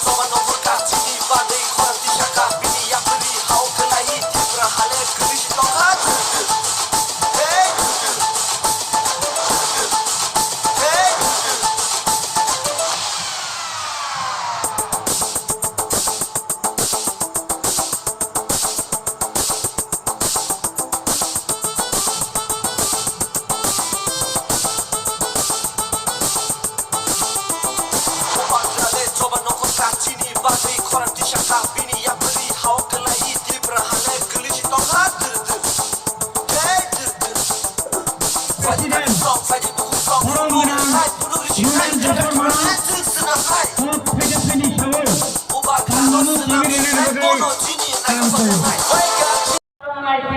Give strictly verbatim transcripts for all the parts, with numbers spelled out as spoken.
Choba nokol kachini bagwi khorang tisaka bini yapri hao khwlai Tipra hale kwrwi si tongkha. Hey! Hey!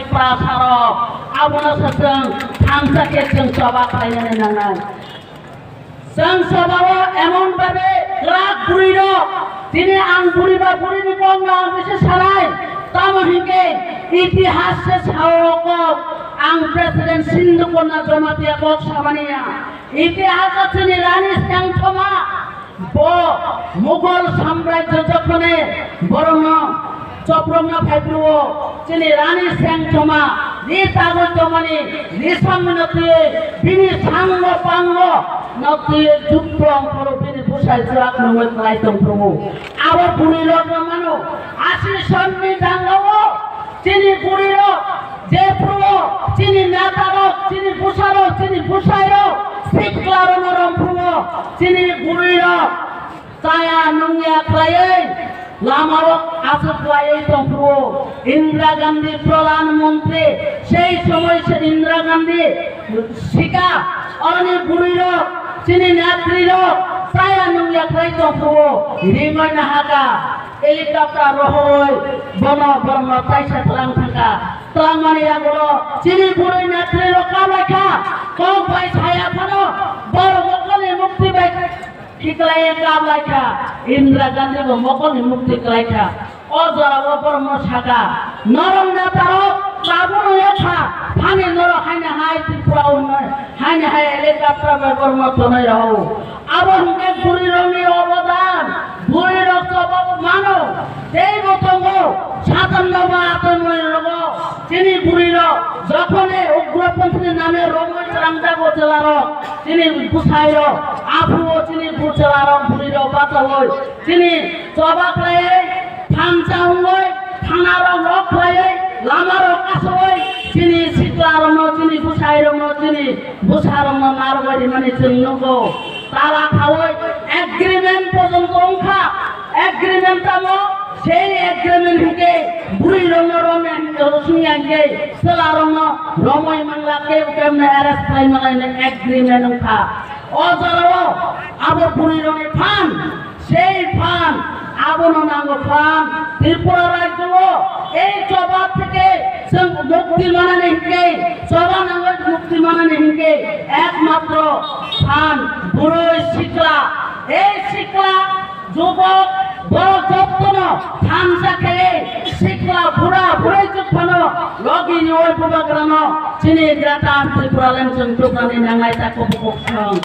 Tiprasarok, abono se chwng thansa khe chwng choba khlainani nangnai. Chwng choba-o emon babe kwrak bwrwirok, tini ang bwrwi ba bwrwini kok no ang bisi sanai, tamo hinkhe itihas se sao kok, ang President Sindhu Kanya Jamatia kok samani ya. Itihas o chini Rani Sengthoma, bo Mughal samrajyo jokhone borokno choprokna phaiphuru-o, chini Rani Sengthoma ri tagwi tongmani ri samwino twiwi bini sango pango no twiwi jukprong phuru bini bwsai chuak nungwi kwlai tongphuru-o. Abo bwrwirokno mano, asi sonni jangao chini bwrwirok, jephuru-o chini netarok, chini bwsarok, chini bwsairok, siklarokno romphuru-o chini bwrwirok chaya nungya khlaiwi lamarok aswk khlaiwi tongphuru-o. Indira Gandhi Pradhan Mantri, sei somoi se Indira Gandhi sika, oroni bwrwirok, chini netrirok chaya nungya khlai tongphuru-o. Ringwi nahaka, helicopter rohorwi bono borokno taisa twlang thangkha. Twlangmani yagulo chini bwrwi netrirok kablai kha, kok bai saya phano borok mokolni mukti bai khiklaiwi kablai kha, Indira Gandhi bo mokolni mukti klai kha. O jorao borokno saka, norok netarok tabukno ya kha, thani norok haino hai Tripura hwnwi, haino hai helicopter bai borokno tonwi rw-o. Abo hwnkhe bwrwirokni obodan, bwrwirok choba mano, teibo tongo, satanno ba atonwi rogo, chini bwrwirok, jokhone ugroponthini name romwi twlangjago chwlarok, chini bwsairok, aphuru chini bwchwlarok bwrwirok bachaui, chini choba khlaiwi, thansa wngwi, thanarok rok khlaiwi, lamarok kasaui, chini siklarokno, chini bwsairokno, chini bwsarokno narwkbai rimani chwng nukgo. Tala khaui agreement porjonto wngkha, agreement tamo, sei agreement hinkhe bwrwirokno romya hinkhe, rosingya hinkhe, chwlarokno romwi manla, kebo keboni arrest khlai manlaini agreement wngkha. O jorao abo bwrwirokni phan, sei phan, abono nango phan. Tripura rajyo-o ei choba theke chwng mukti manani hinkhe, choba nangwi mukti manani hinkhe ekmatro phan, bwrwi sikla, ei sikla, jubok, borok jottono thansa khe sikla, bura, bwrwi jottono logini oi bubagrano chini Greater Tipraland chwng tubunani nanglai ta kubuk kubuk song.